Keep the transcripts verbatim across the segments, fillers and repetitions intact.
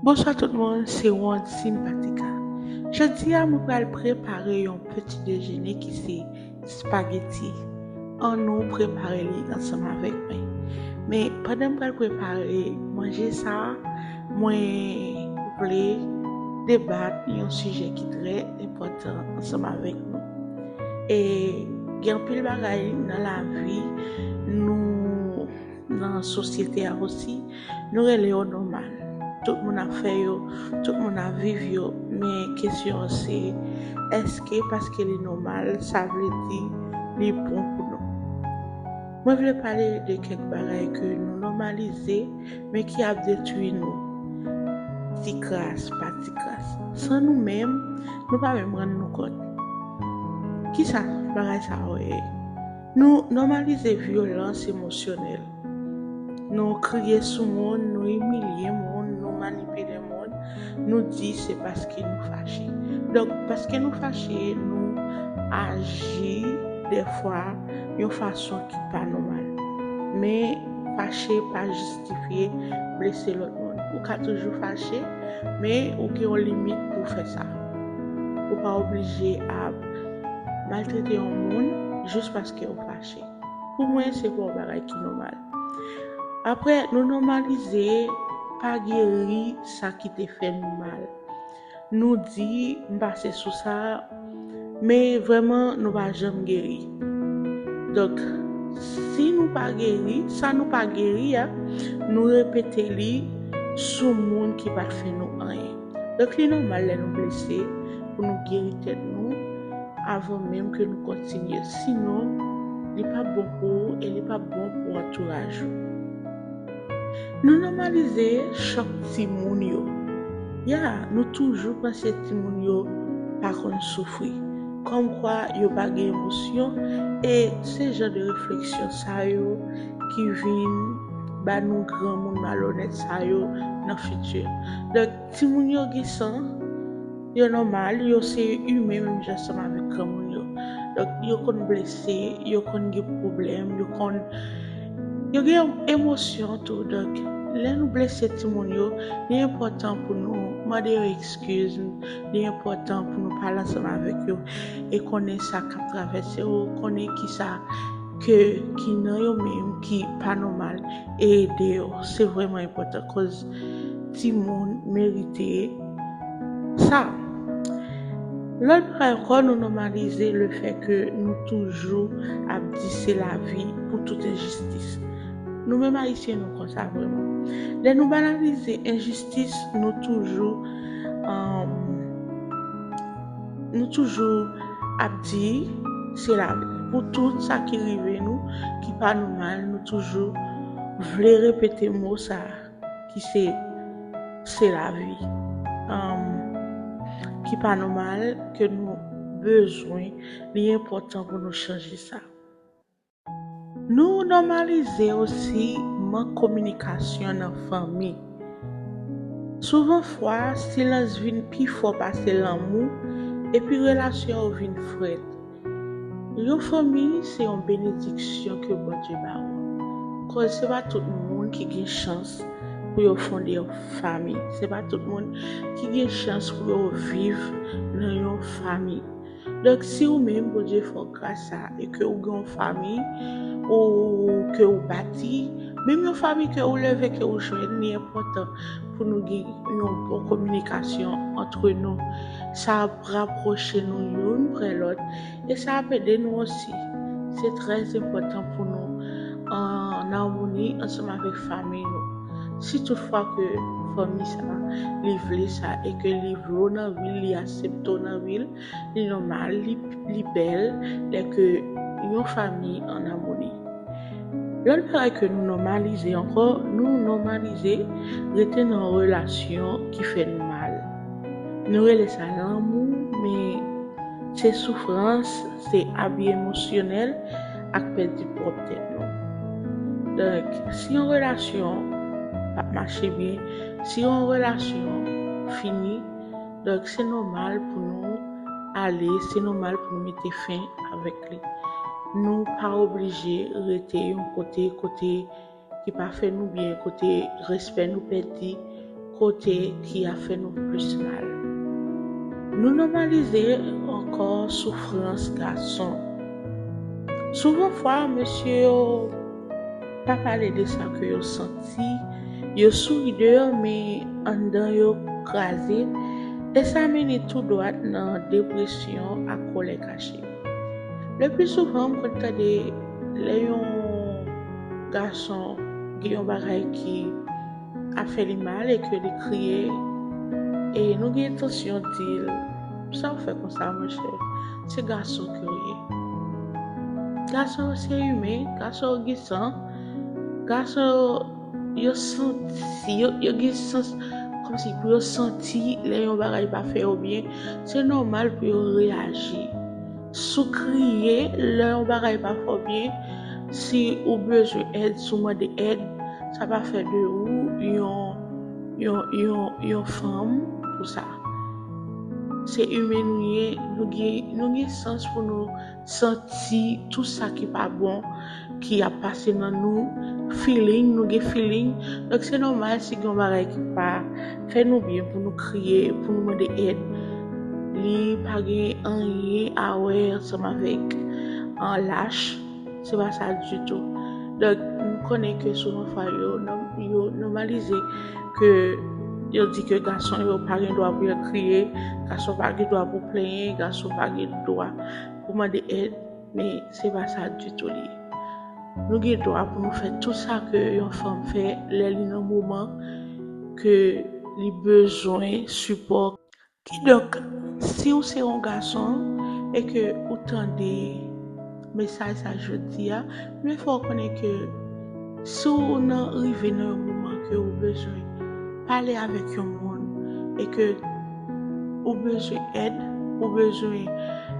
Bonswa tout moun, se Wondine Patika. Jodi a, mwen pral prepare yon peti dejene ki se espageti. Ann nou prepare li ansanm avèk mwen. Men pandan m pral prepare manje sa a, mwen vle debat yon sijè ki trè enpòtan ansanm avèk nou. E gen anpil bagay nan lavi nou nan sosyete a osi, nou rele yo nòmal. Tout moun ap fè yo, tout moun ap viv yo, men kesyon an se, èske paske li nòmal, sa vle di li bon pou nou? Mwen vle pale de kèk bagay ke nou nòmalize, men ki ap detwi nou, ti kras pa ti kras. San nou menm, nou pa menm rann nou kont. Kisa bagay sa yo ye? Nou nòmalize vyolans emosyonèl. Nou kriye sou moun, nou imilye moun, nou manipile moun, nou di se paske nou fache. Donk, paske nou fache, nou aji dèfwa yon fason ki pa nòmal. Men fache pa jistifye blese lòt moun. Ou ka toujou fache, men ou gen yon limit pou w fè sa. Ou pa oblije ap maltrete yon moun jis paske ou fache. Pou mwen, se pa yon bagay ki nòmal. Apre, nou nòmalize pa geri sa ki te fè nou mal. Nou di, "M pase sou sa," men vrèman, nou pa janm geri. Donk, si nou pa geri, sa nou pa geri a, nou repete li sou moun ki pa t fè nou anyen. Donk, li nòmal lè nou blese pou nou geri tèt nou avan menm ke nou kontinye. Sinon, li p ap bon pou ou e li p ap bon pou antouraj ou. Nou nòmalize chòk timoun yo. Ya, nou toujou panse timoun yo pa konn soufri. Kòmkwa yo pa gen emosyon, e se jan de refleksyon sa yo ki vin ba nou granmoun malonèt sa yo nan fiti. Donk, timoun yo gen san, yo nòmal, yo se imen menm jan ansanm avèk granmoun yo. Donk, yo konn blese, yo konn gen pwoblèm, yo konn, yo gen emosyon tou. Donk, lè nou blese timoun yo, li enpòtan pou nou mande yo ekskiz, li enpòtan pou nou pale ansanm avèk yo e konnen sa k ap travèse yo, konnen kisa ke, ki nan yo menm ki pa nòmal e ede yo. Se vrèman enpòtan koz timoun merite sa. Lòt bagay ankò, nou nòmalize le fè ke nou toujou ap di se lavi pou tout enjistis. Nou menm Ayisyen, nou konsa vrèman. Lè nou banalize enjistis, nou toujou, um, nou toujou ap di se lavi. Pou tout sa ki rive nou, ki pa nòmal, nou toujou vle repete mo sa a, ki se, se lavi. Um, ki pa nòmal, ke nou bezwen, li enpòtan pou nou chanje sa. Nou nòmalize osi mank kominikasyon nan fanmi. Souvan fwa, silans vin pi fò pase lanmou, epi relasyon yo vin frèt. Yon fanmi se yon benediksyon ke Bondye ba ou. Koz se pa tout moun ki gen chans pou yo fonde yon fanmi. Se pa tout moun ki gen chans pou yo viv nan yon fanmi. Donk, si ou menm, Bondye fè w gras sa, e ke ou gen yon fanmi, ou ke ou bati, menm yon fanmi ke ou leve, ke ou jwenn, li enpòtan pou nou gen yon bon kominikasyon antre nou. Sa ap rapwoche nou youn prè lòt, e sa ap ede nou osi. Se trè enpòtan pou nou an amoni ansanm avèk fanmi nou. Si toutfwa ke fanmi sa, li vle sa, e ke li vle w nan vi l, li aksepte w nan vi l, li nòmal, li, li bèl, lè ke yon fanmi an amoni. Lòt bagay ke nou nòmalize ankò, nou nòmalize rete nan relasyon ki fè n mal. Nou rele sa lanmou, men se soufrans, se abi emosyonèl ak pèdi pwòp tèt nou. Donk, si yon relasyon p ap mache byen, si yon relasyon fini, donk se nòmal pou nou ale, se nòmal pou nou mete fen avèk li. Nou pa oblije rete yon kote, kote ki pa fè nou byen, kote respè nou pèdi, kote ki ap fè nou plis mal. Nou nòmalize ankò soufrans gason. Souvan fwa, mesye yo pa pale de sa ke yo santi, yo souri deyò, men anndan yo kraze, e sa mennen tou dwat nan depresyon ak kòlè kache. Le pli souvan, m konn tande lè yon gason gen yon bagay ki ap fè li mal e ke li kriye, e nou gen entansyon di l, "Sa w fè konsa, monchè? Se gason ke w ye." Gason yo se imen, gason yo gen san, gason yo, yo santi, yo, yo gen sans kòmsi pou yo santi lè yon bagay pa fè yo byen, se nòmal pou yo reyaji. Si w kriye lè yon bagay pa fè w byen, si ou bezwen èd, si w mande èd, sa pa fè de ou yon, yon, yon, yon fanm pou sa. Se imen nou ye, nou gen, nou gen sans pou nou santi tout sa ki pa bon ki ap pase nan nou, feeling, nou gen feeling. Donk, se nòmal si gen yon bagay ki pa fè nou byen pou nou kriye, pou nou mande èd. Li pa gen anyen a wè ansanm avèk an lach. Se pa sa ditou. Donk, nou konnen ke souvan fwa yo, nòm-, yo nòmalize ke yo di ke gason yo pa gen dwa pou yo kriye, gason pa gen dwa pou plenyen, gason pa gen dwa pou mande èd, men se pa sa ditou li ye. Nou gen dwa pou nou fè tout sa ke yon fanm fè lè li nan moman ke li bezwen sipò. Kidonk, si w se yon gason e ke ou tande mesaj sa jodi a, m vle fè w konnen ke si w nan rive nan yon moman ke ou bezwen pale avèk yon moun e ke ou bezwen èd, ou bezwen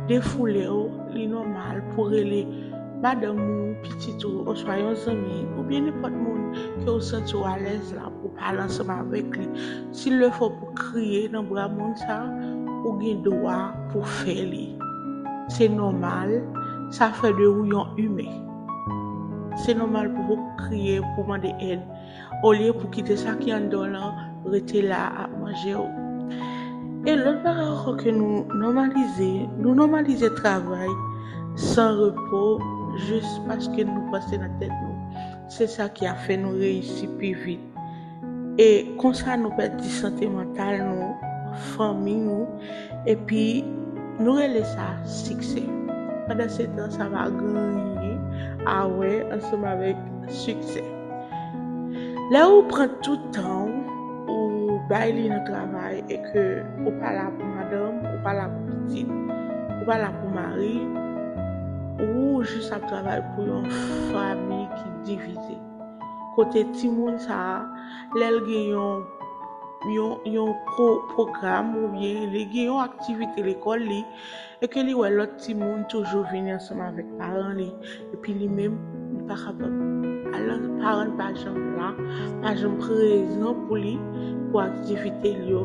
defoule w, li nòmal pou rele madanm ou, pitit ou, oswa yon zanmi, oubyen nenpòt moun ke ou santi w alèz la pou pale ansanm avèk li. Si l fò pou kriye nan bra moun sa, ou gen dwa pou fè li. Se nòmal, sa fè de ou yon imen. Se nòmal pou w kriye, pou mande èd, olye pou kite sa ki anndan w lan rete la ap manje w. E lòt bagay ankò ke nou nòmalize, nou nòmalize travay san repo, jis paske nou panse nan tèt nou se sa ki ap fè nou reyisi pi vit. E konsa nou pèdi sante mantal nou, fanmi nou, epi nou rele sa siksè. Pandan se tan, sa pa gen anyen a wè ansanm avèk siksè. Lè ou pran tout tan ou, ou bay li nan travay e ke ou pa la pou madanm, ou pa la pou pitit, ou pa la pou mari, ou jis ap travay pou yon fanmi ki divize. Kote timoun sa a, lè l gen yon, yon, yon pwo-, pwogram oubyen li gen yon aktivite lekòl li, e ke li wè lòt timoun toujou vini ansanm avèk paran li, epi li menm, li pa kapab. Alò, paran l pa janm la, pa janm prezan pou li, pou aktivite l yo.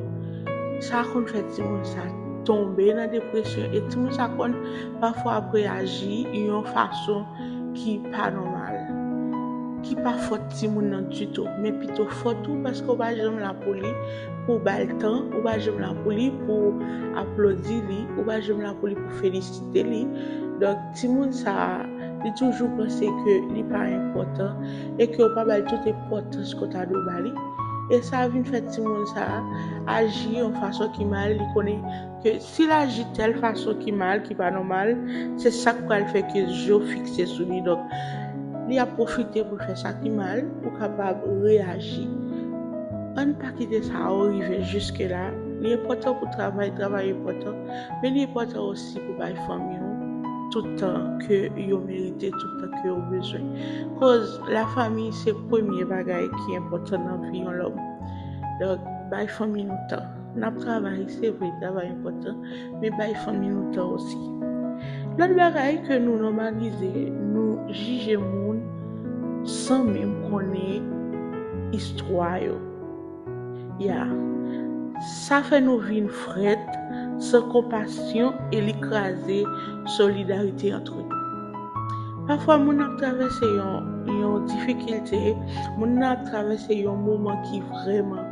Sa konn fè timoun sa tonbe nan depresyon, e timoun sa konn pafwa ap reyaji yon fason ki pa nòmal, ki pa fòt timoun nan ditou, men pito fòt ou, paske w pa janm la pou li, pou w ba l tan, ou pa janm la pou li, pou w aplodi li, ou pa janm la pou li, pou w felisite li. Donk, timoun sa a, li toujou panse ke li pa enpòtan e ke w pa ba l tout enpòtans ke w ta dwe ba li. E sa vin fè timoun sa a aji yon fason ki mal, li konnen ke si l aji tèl fason ki mal, ki pa nòmal, se sa k pral fè ke je w fikse sou li. Donk, li ap pwofite pou l fè sa ki mal, pou kapab reyaji. Ann pa kite sa rive jiske la. Li enpòtan pou travay, travay enpòtan, men li enpòtan osi pou bay fanmi w tout tan ke yo merite, tout tan ke yo bezwen. Koz lafanmi se premye bagay ki enpòtan nan vi yon lòm. Donk, bay fanmi nou tan. N ap travay, se vre, travay enpòtan, men bay fanmi nou tan osi. Lòt bagay ke nou nòmalize, nou jije moun san menm konnen istwa yo. Ya, sa fè nou vin frèt, san konpasyon, e li kraze solidarite ant nou. Pafwa, moun nan ap travèse yon, yon difikilte, moun nan ap travèse yon moman ki vrèman,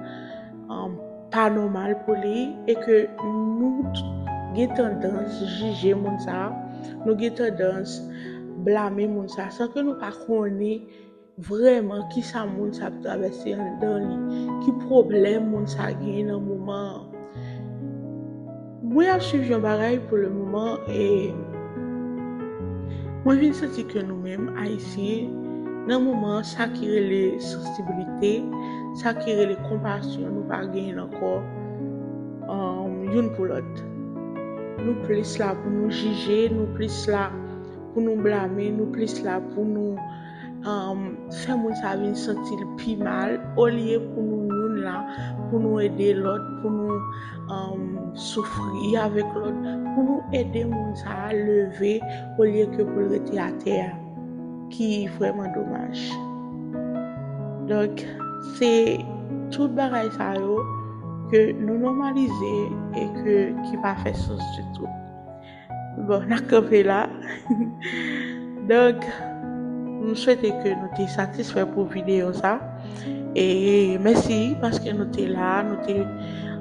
pa nòmal pou li e ke nou t- gen tandans jije moun sa a, nou gen tandans blame moun sa a san ke nou pa konnen vrèman kisa moun sa ap travèse anndan li, ki pwoblèm moun sa genyen nan moman an. Mwen ap swiv yon bagay pou le moman e mwen vin santi ke nou menm Ayisyen, nan moman an, sa ki rele sansiblite, sa ki rele konpasyon, nou pa genyen l ankò um, youn pou lòt. Nou plis la pou nou jije, nou plis la pou nou blame, nou plis la pou nou um, fè moun sa vin santi l pi mal, olye pou nou youn la, pou nou ede lòt, pou nou um, soufri avèk lòt, pou nou ede moun sa a leve, olye ke pou l rete atè a, ki vrèman domaj. Donk, se tout bagay sa yo ke nou nòmalize e ke ki pa fè sans ditou. Bon, n a kanpe la. Donk, m swete ke nou te satisfè pou videyo sa. E mèsi paske nou te la, nou te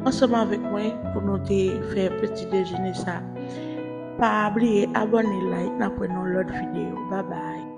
ansanm avèk mwen pou nou te fè peti dejene sa. Pa bliye abòne, like, n ap wè nan lòt videyo. Babay.